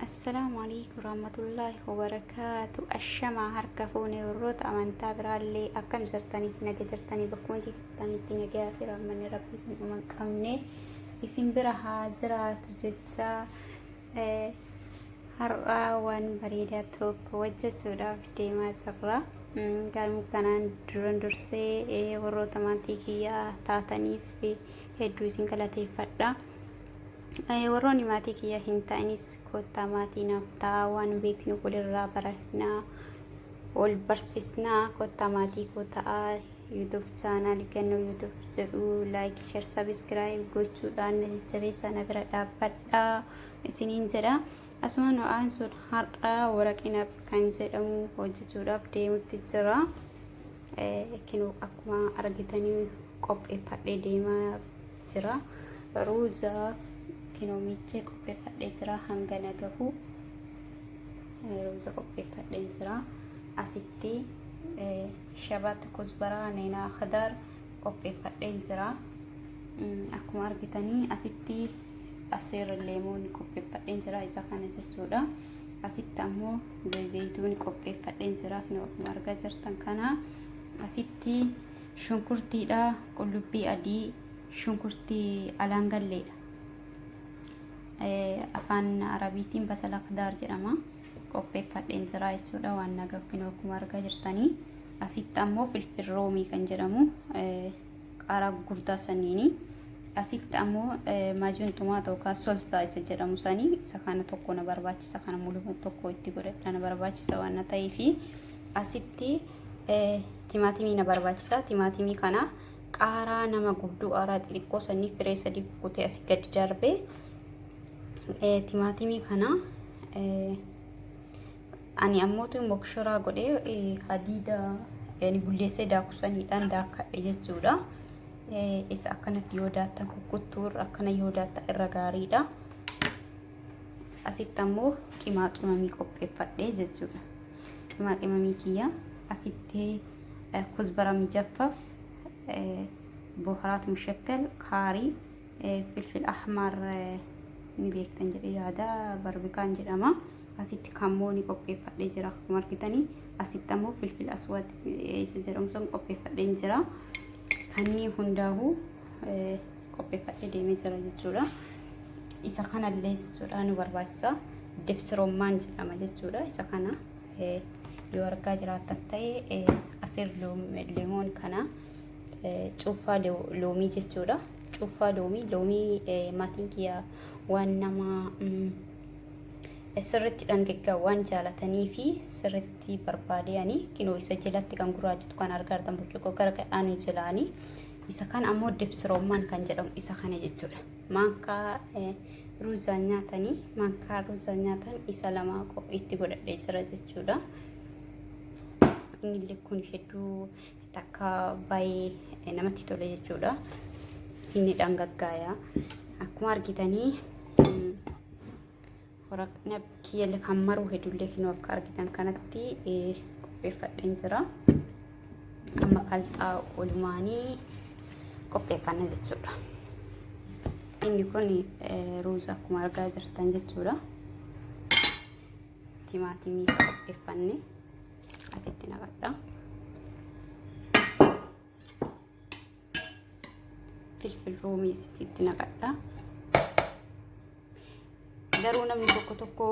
Assalaamu alaikum warahmatullaahi wabarakaatu. Ashamaa harka fuune warroota amantaa biraallee akkam jirtanii naga jirtanii bakkuma jirtanitti nagaa fi rahmanni rabbii kan dhuma hin qabne isin bira haa jiraatu jecha har'aa waan bareedaa tokko hojjechuudhaaf deemaa jirra. Garuu kanaan duran dursee warroota maatii kiyyaa taataniif hedduu isin galateeffadha. Warroonni maatii kiyya hin ta'inis kottaa maatii naaf ta'a waan beeknu walirraa barannaa wal barsiisnaa kottaa maatii koo ta'a YouTube channel gannoo YouTube jedhu like share subscribe gochuudhaan na jajjabeessaa na bira dhaabbadhaa isiniin jedha. Asumaan ho'aan sun har'a waraqina kan jedhamu hojjechuudhaaf deemutti jira. Kinoo akkuma argitanii qopheeffadhee deemaa jira. Ruuza kinoo miiccee qopheeffadhee jira hanga na gahu. Ruuza qopheeffadhee jira. Asitti shabat kuzbaraa neenaa khadaar qopheeffadhee jira. Akkuma argitanii asitti aseera leemoon qopheeffadheen jira isa kana jechuudha. Asitti ammoo zayituun qopheeffadheen jira akkuma argaa jirtan kana. Asitti shunkurtiidha, qullubbii adii, shunkurtii alaangalleedha. Afaan Arabiitiin basala kadaar jedhama. Qopheeffadheen jira jechuudha waan nagaa akkuma argaa jirtanii. Asitti ammoo filfil roomii kan jedhamu qaaraa gurguddaa saniini. Asitti ammoo maajuun tumaata yookaan solsaa isa jedhamu sanii isa kana tokko na barbaachisa kana muluma tokko itti godhadha na barbaachisa waan na ta'eefi asitti timaatimii na barbaachisa timaatimii kana qaaraa nama gubduu qaaraa xixiqqoo sanii firee sadii kukkutee asii gadi darbee timaatimii kana ani ammootu mokshoraa godhee hadiida bulleessee daaku saniidhaan daakadhe jechuudha. Isa akkanatti yoo daattan kukkuttuu irra akkana yoo daattan irra gaariidha. Asitti ammoo qimaa qimamii qopheeffadhe jechuudha. Qimaa qimamii kiyya asitti kuzbara mijaffaf boharaat mushakkal kaarii filfil ahmar ni beektan jedhee yaada barbikaan jedhama. Asitti kammooni qopheeffadhee jira akkuma argitanii. Asitti ammoo filfil aswad isa jedhamu sun qopheeffadheen jira. Kanneen hundaa'uu qopheeffadhee deemee jira jechuudha. Isa kanallee jechuudha nu barbaachisa. Dibsi rommaan jedhama jechuudha. Isa kana yoo argaa jiraattan ta'e asir lemoon kana cuuffaa loomii jechuudha. Cuuffaa loomii loomii maatiin kiyya waan nama sirritti dhangaggaa waan jaalatanii fi sirritti barbaadanii kinoo isa jalatti kan gurraachatu kan argaa jirtan burcuqqoo gara gadhaanu jalaanii isa kana ammoo dibsi roommaan kan jedhamu isa kana jechuudha. Maankaa ruuzaan nyaatanii maankaa ruuzaan nyaatan isa lama itti godhadhee jira jechuudha. Inni kun hedduu takka baay'ee namatti tole jechuudha. Inni dhangaggaaya. Akkuma argitanii waraqni kiyya kan maruu hedduullee kinoo akka argitan kanatti qopheeffadheen jira. Amma kalxaa olumaanii qopheeffanna jechuudha. Inni kun ruuza akkuma argaa jirtan jechuudha. Timaatimii isa qopheeffanne asitti naqadha. Filfil ruumii asitti naqadha. Garuu namni tokko tokko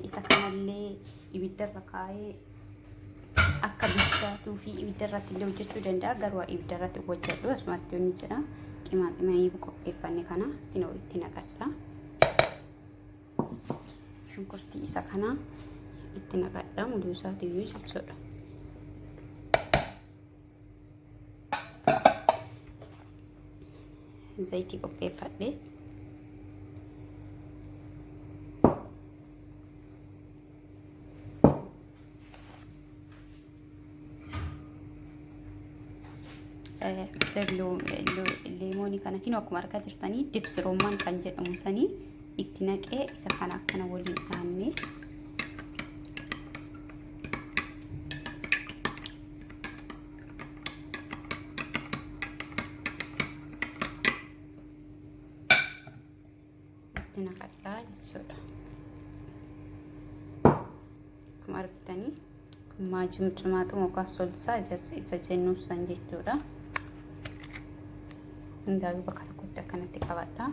isa kanallee ibiddarra kaa'ee akka bilchaatuu fi ibiddarratti illee hojjechuu danda'a. Garuu ibiddarratti hojjedhu asumatti inni jira. Qimaa qimamii qopheeffanne kana itti naqadha. Shunkurtii isa kana itti naqadha muduu isaatiyyuu jechuudha. Zayitii qopheeffadhe. Leemoonii kana kinoo akkuma argaa jirtanii dibsi roommaan kan jedhamu sanii itti naqee isa kana akkana waliin dhaannee itti naqadhaa jechuudha. Maajim cimaaxuma yookaan solsaa isa jennu san jechuudha. Hundaayyuu bakka tokkotti akkanatti qabadha.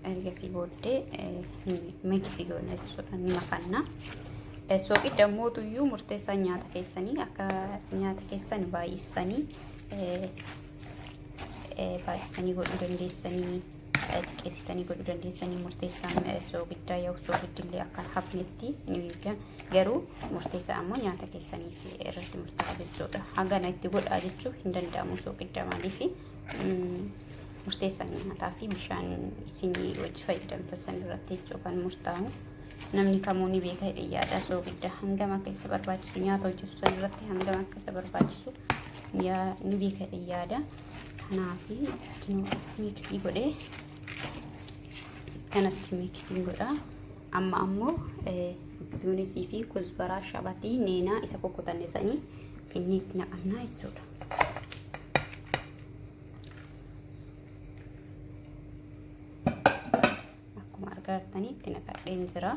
Ergasii booddee mix goona jechuudha, ni makanna. Sooqidda mootuyyuu murteessaa nyaata keessanii akka nyaata keessan baay'istanii baay'istanii godhuu dandeessanii, xiqqeessitanii godhuu dandeessanii. Murteessaan soogiddaa yoo soogiddillee akka hafnetti ni beeka, garuu murteessaa ammoo nyaata keessaniif irratti murtaa'a jechuudha. Hagana itti godhaa jechuu hin danda'amu soogidda, maaliif murteessaan nyaataa fi bishaan isin wajji fayyadamtan san irratti jechuu kan murtaa'u. Namni kamuu ni beeka jedhee yaada, soogidda hangam akka isa barbaachisu, nyaata hojjetu san irratti hangam akka isa barbaachisu ni beeka jedhee yaada. Kanaafi mix godhee kanatti mix godha. Amma ammoo yuunisii fi kuzbaraa, shabatii, neenaa isa kukkutanne sanii finnee itti naqannaa jechuudha. Akkuma argaa jirtanii itti naqadheen jira.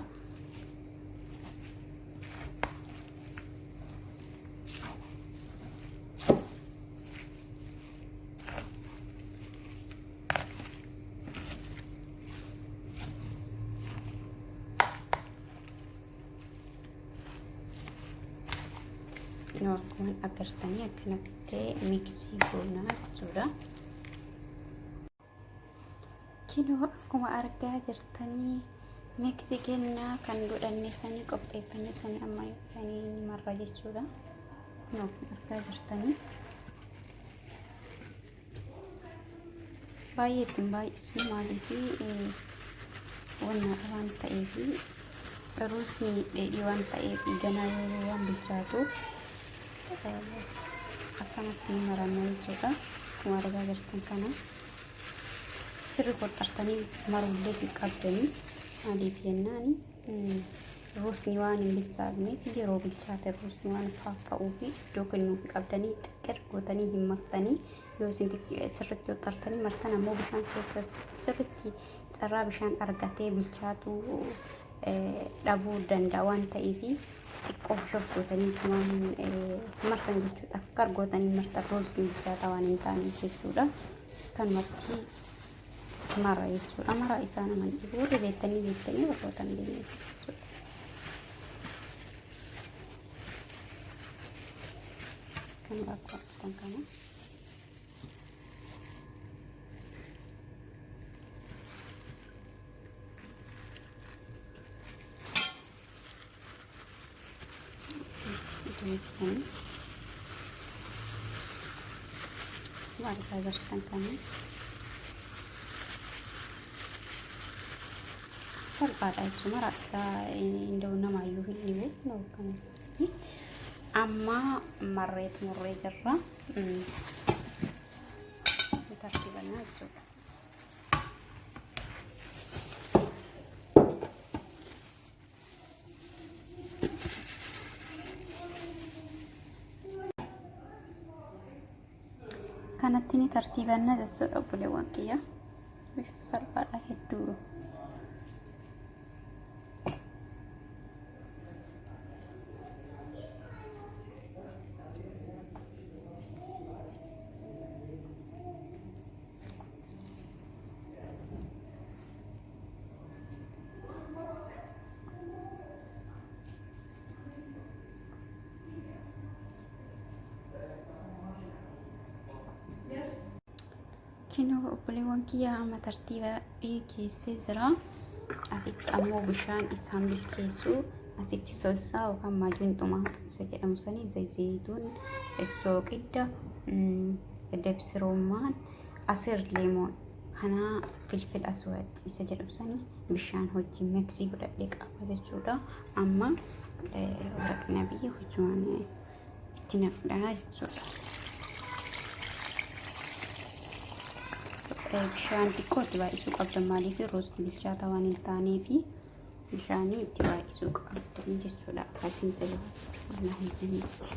Nu akkuma agartanii akkanatti mix goonaa jechuudha. Kinoo akkuma argaa jirtanii mix kennaa kan godhanne sanii, qopheeffanne sanii, amma sanii marra jechuudha. Kunoo akkuma argaa jirtanii baay'ee ittiin baay'isu, maaliif wannaadha waan ta'eef, ruusni dheedhii waan ta'eef ganaa yeroo waan bilchaatuuf akkanatti ni maranna jechuudha. Akkuma argaa jirtan kana sirri qoxxartanii maruullee hin qabdanii, maaliif jennaan ruusni waan hin bilchaanneef, yeroo bilchaate ruusni waan faaffa'uu fi iddoo kennuu hin qabdanii, xiqqir gootanii hin martanii. Yoo isin sirritti qoxxartanii martan ammoo bishaan keessa sirritti carraa bishaan argatee bilchaatu dhabuu danda'a waan ta'eef, xiqqoo shof gootanii waan martan jechuudha. Akka argootanii martan ruusni bilchaataa waan hin taaneef jechuudha. Kanumatti mara jechuudha. Mara isaa nama dhibu, warri beektanii beektanii, warroota hin beekne jechuudha. Kan bakka argitan kana. Deebistanii akkuma argaa jirtan kana salphaadha jechuudha. Maraa isaa inda'u namaayyuu hin dhibu. Amma marree xumurree jirra. Tartiibannaa jechuudha. Kanatti ni tartiibanna jechuudha, obboleewwan kiyya. Bifa salphaadha hedduu. Kinoo obboleewwan kiyya, amma tartiiba keessee jira. Asitti ammoo bishaan isaan bilcheessu, asitti solsaa yookaan maajuun xumaa isa jedhamu sanii, zayituun, sooqidda, dabsi roommaan, asir leemoon kanaa, filfil aswad isa jedhamu sanii bishaan hojii mix godhadhee qaba jechuudha. Amma waraqina biyya hojiiwwan itti naqudha jechuudha. Bishaan xiqqoo itti baay'isuu qabdan, maaliif ruusni bilchaataa waan hin taaneef bishaanii itti baay'isuu qabdan jechuudha. Akkasiin jala hin jennetti.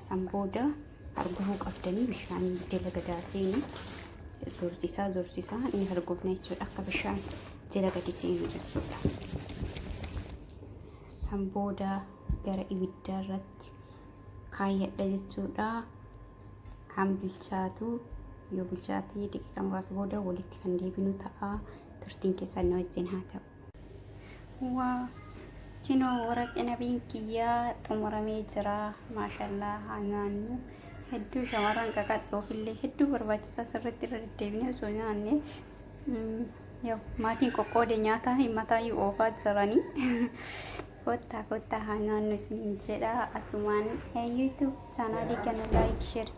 San booda arguufuu qabdanii bishaan jala gadaa seenu zorsisaa zorsisaa ni arguufna jechuudha. Akka bishaan jala gadi seenu jechuudha. San booda gara ibiddaa irratti kaayyadha jechuudha. Kan bilchaatu yoo bilchaate daqiiqaa muraasa booda walitti kan deebinu ta'a. Turtiin keessan na wajjin haa ta'u. Waa kinoo waraqi nabiin kiyyaa xumuramee jira. Maashallaa haa nyaannu. Hedduu shamarran qaqadhoof illee hedduu barbaachisaa sirriitti irra deddeebinee osoo nyaanne maatiin qoqqoode nyaataa himataayyuu oofaa jiranii. Kottaa kottaa haa nyaannu isiniin jedha. Asumaan YouTube chaanaalii kana like share